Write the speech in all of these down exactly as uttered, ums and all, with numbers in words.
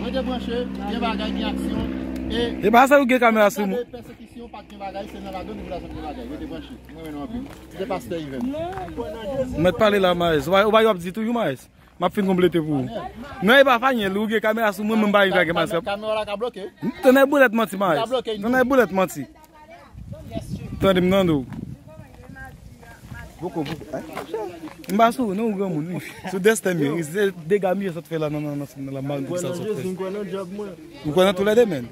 Rete branche, gen bagay, gen aksyon. E pa sa ou gen kamera sou mwen. Pèsekisyon, pa t gen bagay, se nan ladan tribinal sa gen bagay. Rete branche. Mwen renmen nou anpil. Se pastè Iven. Ou mèt pale la, Maes. Ou pa, ou pa yo ap di toujou, Maes. M ap fin konplete pou ou. Non, e pa fanyen, ou gen kamera sou mwen, mwen pa yon kage masèp. Kamera la ka bloke. Tonnè boulèt manti, Maes. Tonnè boulèt manti. Tande m tande w. Boko, boko. M pa sou, non, ou granmoun, wi. Sou desten m ye. Se dega misye sot fè la nan, nan, nan, nan, nan, nan, sa sot fè. Ou kwè nan tou lè de, men.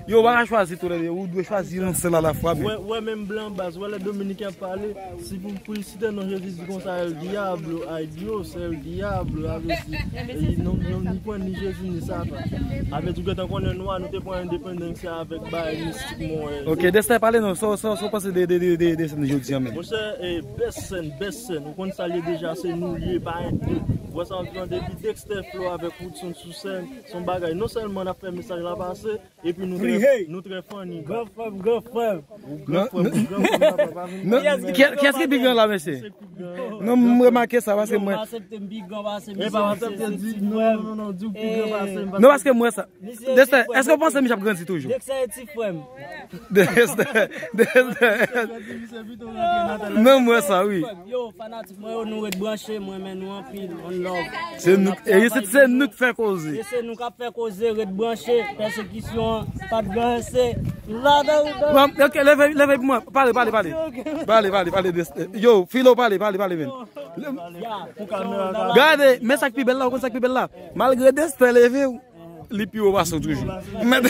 Yo, w pa ka chwazi tou lè de. Ou dwe chwazi yon sèl alafwa, men. Wè, wè, menm blan baz, wè lè Dominiken ap pale, si pou, pou li site non Jezi di konsa, el diablo, ay Dios, el diablo, sa vle di, e, non, non, ni pwen ni Jezi ni Satan. Sa vle di, ou gentan konnen nwa, nou te pran endepandans sa avèk bagay mistik mwen. Ok, Dexter, pale nou, sa, sa, sa w panse de, de, de, de, de sèn jodi a menm? Monchè, e, best sèn, best sèn. Ou konn sa l ye deja, se nou l ye, pa gen de. Wè sa m di w, depi Dexter Flow avèk Woodson sou sèn, se yon bagay. Non sèlman n ap fè mesaj la pase, epi nou trè, nou trè funny. Gran frè m, gran frè m. Gran frè m, gran frè m, papa vin. Kiyès ki pi gran la, mesye? Non, m remake sa, paske mwen. Yo, m aksepte m pi gran pase misye, misye se ti frè m. Non, paske mwen sa. Dexter, èske w panse misye ap grandi toujou? Dexter e ti frè m. Dexter, Dexter. Non, mwen sa, wi. Yo, fanatik mwen yo, nou ret branche, mwen renmen nou anpil, one love. Se nou, e se, se nou k fè koze. E se nou k ap fè koze, ret branche, pèsekisyon an, pa t ganse. Ladan, ladan. Ok, leve, leve pou mwen. Pale, pale, pale. Pale, pale, pale. Yo, Filo, pale, pale, pale, men. Ya, pou kamera la. Gade, men sa k pi bèl la, ou konn sa k pi bèl la? Malgre Dexter leve, li pi wo pase w toujou. Men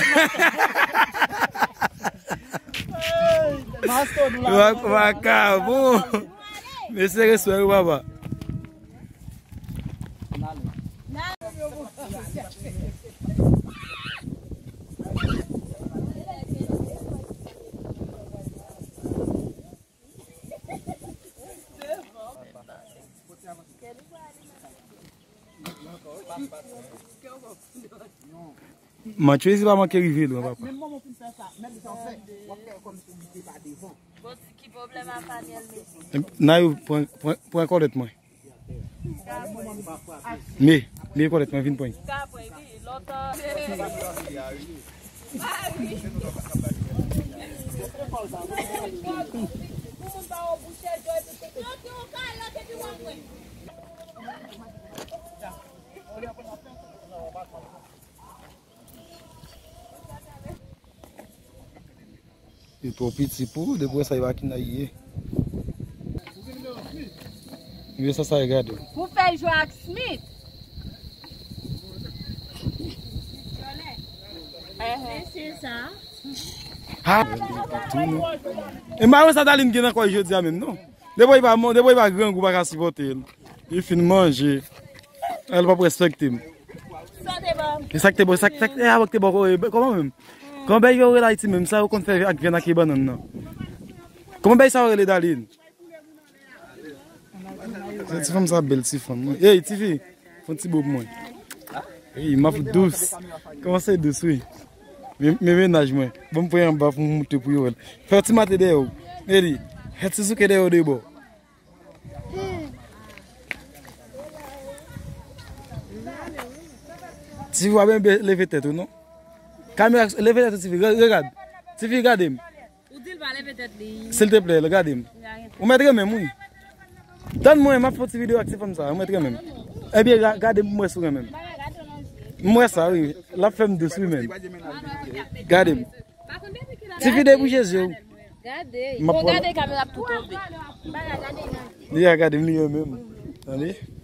Mastodou la. Wa-, wakabon. Mesye, respè wi, papa. Matchwezi pa manke rive lwen, papa. Nayou, pran, pran, pran kòlèt mwen. Me, me kòlèt mwen, vin pran. Li twò piti pou ou, depi w wè sa, e pa ki nan li ye. Li sa sa regade. Pou fè jwe ak Smith. Mesye sa. Ha! E m pa wè sa Darline gen nan kò l jodi a menm, non. Depi w pa, depi w pa grangou, w pa ka sipòte l. Li fin manje. El p ap respekte m. Sa te bon. E sa k te bon, sa k, sa k, e, avan k te bon, e, kòman menm? Kòman bèy yo rele Ayiti menm? Sa yo konn fè ak vyann ak bannann nan? Kòman bèy sa yo rele, Darline? Ti fanm sa bèl, ti fanm. Ey, tifi, fè yon ti bo pou mwen. Ey, m ap dous. Kòmanse dous, wi. Men, men mennaj mwen. Bon, m pran anba pou m moute pou yo wè l. Fè yon ti mate dèyè w. Ey, fè ti souke dèyè w de bò. Tifi, w ap enbe leve tèt ou, non? Kamera, leve tèt ou, tifi. Re-, regad. Tifi, gade m. Ou di l pa leve tèt li. Silteplè, gade m. Ou mèt renmen m, wi. Tann mwen, m ap fè yon ti videyo ak ti fanm sa. Ou mèt renmen m. Ebyen, ga-, gade m, m wè si w renmen m. M wè sa, wi. L ap fè m dous, wi, menm. Gade m. Tifi, debouje je w. Gade. M ap pran. Gade kamera ap tou tonbe. Ya, gade m, li renmen m. Tande?